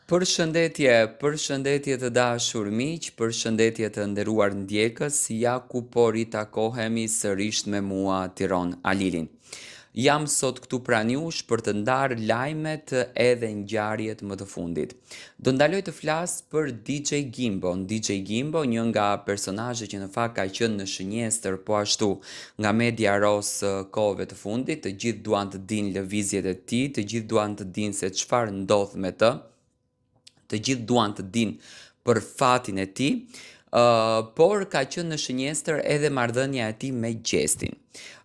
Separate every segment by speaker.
Speaker 1: Përshëndetje, përshëndetje të dashur miq, përshëndetje të nderuar ndjekës, ja ku po ritakohemi sërisht me mua Tiron Alilin. Jam sot këtu pranë jush për të ndarë lajmet edhe ngjarjet më të fundit. Do ndaloj të flas për DJ Gimbon. DJ Gimbo, një nga personazhet që në fakt ka qenë në shënjestër po ashtu nga media rozë kohëve të fundit, të gjithë duan të dinë lëvizjet e tij, të gjithë duan të dinë se çfarë ndodh me të. Të gjithë duan të dinë për fatin e tij, uh, por ka qenë në shënjestër edhe marrëdhënia e tij me Gjestin.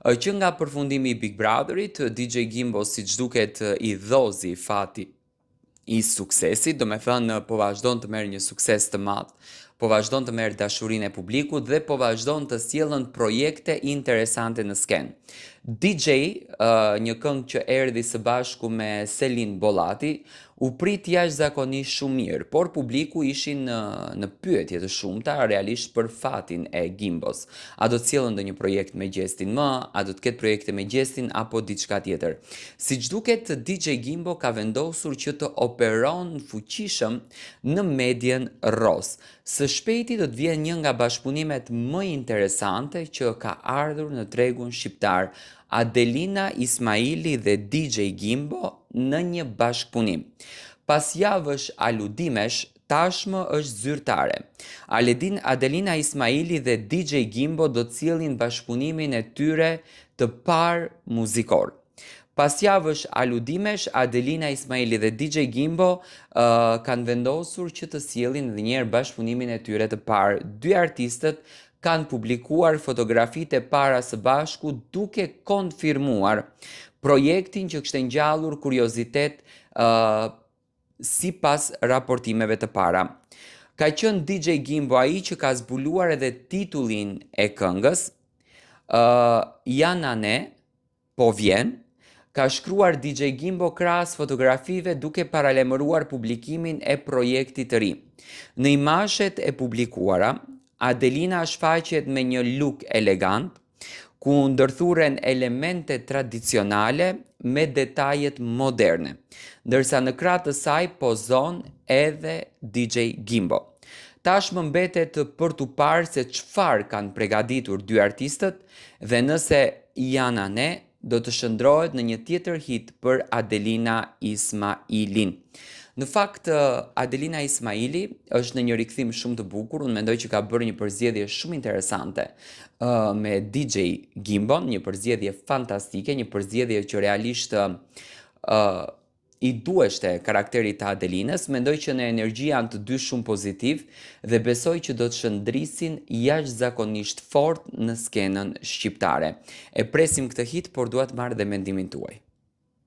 Speaker 1: Uh, që nga përfundimi i Big Brotherit, DJ Gimbo siç duket i dhozi fati i suksesit, domethënë po vazhdon të merr një sukses të madh, po vazhdon të merr dashurinë e publikut dhe po vazhdon të sjellën projekte interesante në skenë. DJ, uh, një këngë që erdhi së bashku me Selin Bollati, U prit jashtëzakonisht shumë mirë, por publiku ishin në në pyetje të shumta realisht për fatin e Gimbos. A do të sjellë ndonjë projekt me Gjestin më, a do të ketë projekte me Gjestin apo diçka tjetër. Siç duket DJ Gimbo ka vendosur që të operon fuqishëm në medien rozë. Së shpejti do të vjen një nga bashkëpunimet më interesante që ka ardhur në tregun shqiptar, Adelina Ismaili dhe DJ Gimbo në një bashkëpunim. Pas javësh aludimesh, tashmë është zyrtare. Aledin, Adelina Ismaili dhe DJ Gimbo do të sjellin bashkëpunimin e tyre të parë muzikor. Pas javësh aludimesh, Adelina Ismaili dhe DJ Gimbo uh, kanë vendosur që të sjellin edhe një herë bashkëpunimin e tyre të parë. Dy artistët kanë publikuar fotografitë e para së bashku duke konfirmuar projektin që kishte ngjallur kuriozitet uh, sipas raportimeve të para. Ka qenë DJ Gimbo ai që ka zbuluar edhe titullin e këngës, uh, Janane, Po vjen, ka shkruar DJ Gimbo krahas fotografive duke paralajmëruar publikimin e projektit të ri. Në imazhet e publikuara, Adelina shfaqet me një look elegant, ku ndërthuren elemente tradicionale me detajet moderne, ndërsa në krah të saj pozon edhe DJ Gimbo. Tashmë mbetet për t'u parë se çfarë kanë pregaditur dy artistët dhe nëse Janane do të shndërrohet në një tjetër hit për Adelina Ismailin. Në fakt, Adelina Ismaili është në një rikthim shumë të bukur, unë mendoj që ka bërë një përzgjedhje shumë interesante uh, me DJ Gimbon, një përzgjedhje fantastike, një përzgjedhje që realisht uh, i duheshte karakterit të Adelinës, mendoj që në energji janë të dy shumë pozitiv dhe besoj që do të shndrisin jashtëzakonisht fort në skenën shqiptare. E presim këtë hit, por dua të marr dhe mendimin tuaj.